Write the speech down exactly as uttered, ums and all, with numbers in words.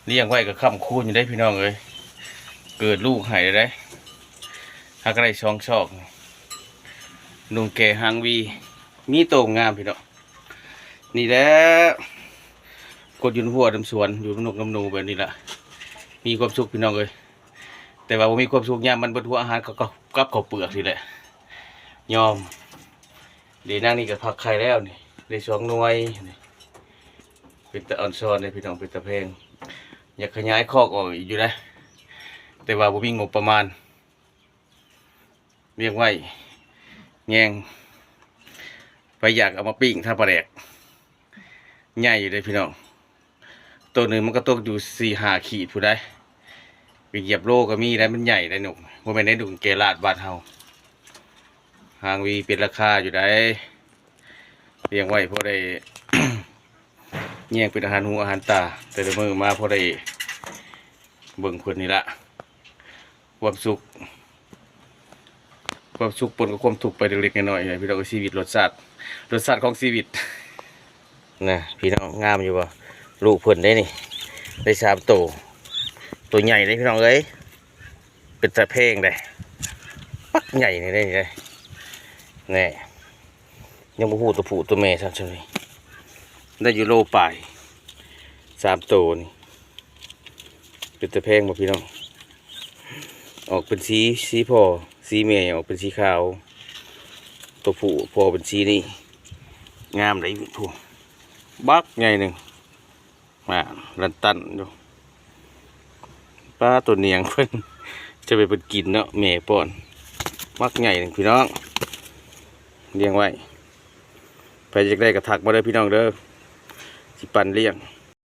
เลี้ยงไว้ก็ค้ำคูณอยู่ได้พี่น้องเอ้ย เกิดลูกให้ได้ หากได้สองซอก หนูแก่หางวี มีโตงามพี่น้อง นี่แหละ กดอยู่หัวน้ำสวน อยู่น้ำนกน้ำหนูแบบนี้ละ มีความสุขพี่น้องเอ้ย แต่ว่าบ่มีความสุขยามมันเบิดหัวอาหารกับ กับ กับข้าวเปลือกนี่แหละ ยอม เดี๋ยวนางนี่ก็พักไข่แล้วนี่ ได้สองหน่วยนี่ เป็นตาอ่อนซ้อนเลยพี่น้อง เป็นตาแพง อยากขยายคอกออกอีกอยู่นะ แต่ว่าบ่มีงบประมาณ เลี้ยงไว้ แยง ไปอยากเอามาปิ้งถ้าปลาแดก ใหญ่อยู่เลยพี่น้อง ตัวหนึ่งมันก็ตกอยู่สี่ห้าขีดผู้ใด ไปเหยียบโลก็มีได้ มันใหญ่ได้หนุก บ่แม่นได้หนุกแกลาดบ้านเฮา หางวีเป็นราคาอยู่ได้ เลี้ยงไว้พอได้ แยงเป็นอาหารหูอาหารตา แต่ละมื้อมาพอได้ เบิ่งเพิ่นนี่ละ ความสุข ความสุขปนกับความทุกข์ไปเล็กๆน้อยๆ พี่น้อง ชีวิตรสชาติ รสชาติของชีวิต นะ พี่น้อง งามอยู่บ่ ลูกเพิ่นได้นี่ ได้สามโต โตใหญ่เลยพี่น้องเอ้ย เป็นตาแพงได้ ปักใหญ่นี่ได้นี่ได้ แน่ ยังบ่ฮู้ตัวผู้ตัวแม่ซ้ำซั่นนี่ ได้อยู่โลปลาย สามโตนี่ เป็นตาแพงบ่พี่น้อง ออกเป็นสี สีพ่อ สีแม่ออกเป็นสีขาว ตัวผู้พ่อเป็นสีนี่ งามเลยผู้ บักใหญ่หนึ่ง มาลันตันอยู่ ปลาตัวเนียงเพิ่น จะไปเพิ่นกินเนาะ แม่ป้อน บักใหญ่หนึ่งพี่น้อง เลี้ยงไว้ ใครอยากได้ก็ทักมาเด้อพี่น้องเด้อ สิปันเลี้ยง